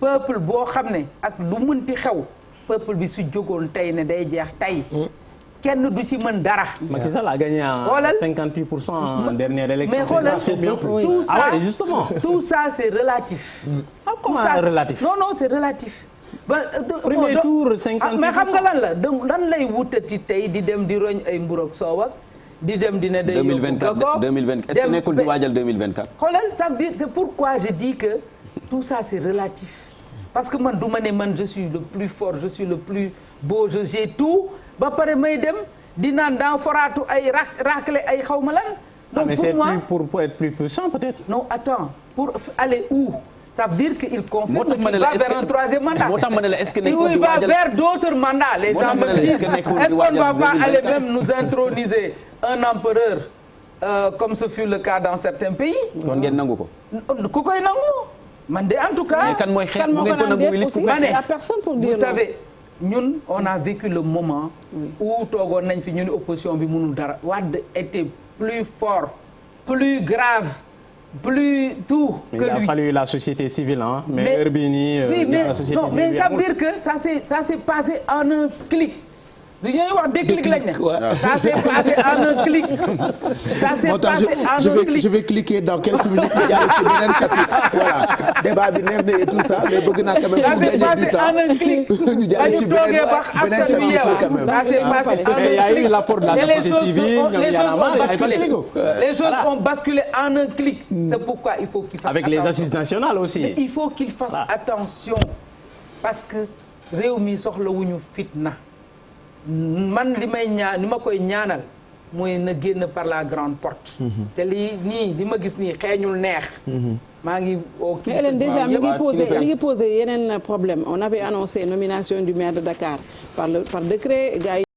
peuple boo xam ne ak lu mënti xew peuple bi su jógoon tey ne day jeex tey. kenn du ci mën dara. Macky Sall a gagné à 58% en dernière élection. mais xoolal tout ça ah ouais, justement. tout ça c'est relatif. Comment relatif? non c'est relatif. premier tour 58%. mais xam nga lan la lan lay wutati tey di dem di roñ ay mburoog soow ak di dem di ne day yóbbu 2024 est-ce que nekkul di waajal 2024. xoolal ça veut dire c'est pourquoi je dis que tout ça c'est relatif parce que man du ma ne man je suis le plus fort je suis le plus beau j'ai tout ba pare may dem di naan dans foraatu ay raclé ay xawma lan. donc mais pour moi pour être plus puissant peut-être. non attends pour aller où. ça veut dire qu'il confirme qu'il va est-ce vers un troisième mandat. moo tax ma ne la est-ce que nekkul di il va waajal vers d'autres mandats. Les gens me disent est-ce qu'on ne va pas aller même nous introniser un empereur comme ce fut le cas dans certains pays. kon ngeen nangu ko. ku koy nangu. man de en tout cas. mais kan mooy xeex bu ngeen ko nangu aussi il y a personne pour dire vous savez ñun on a vécu le moment où toogoon nañ fi ñu ni opposition bi mënul dara. Wade était plus fort plus grave. plus tout que lui. Il a fallu la société civile hein. mais heure bii nii. oui la société non civile mais ça veut dire que ça s'est passé en un clic. li ñuy wax déclic lañ ne. ça s'est passé en un clic. ça s'est passé en un clic. je vais cliquer dans quelques minutes ñu jàll ci beneen chapitre voilà débat bi neex na et tout ça mais bëgg naa quand même pour gagner du temps en un clic. ñu jàll ci beneen chapitre quand même. ça s'est passé en un clic. il y a eu l'apport de la société civile les choses ont basculé en un clic. c'est pourquoi il faut qu'il fasse avec les assises nationales aussi. mais il faut qu'il fasse attention parce que réew mi soxlawuñu fitna. man li ma koy ñaanal mooy na génn par la grande porte. te lii nii li ma gis nii xeeñul neex. maa ngi au mais Hélène déjà mi ngi posé yeneen problème on avait annoncé nomination du maire de Dakar par décret gars yi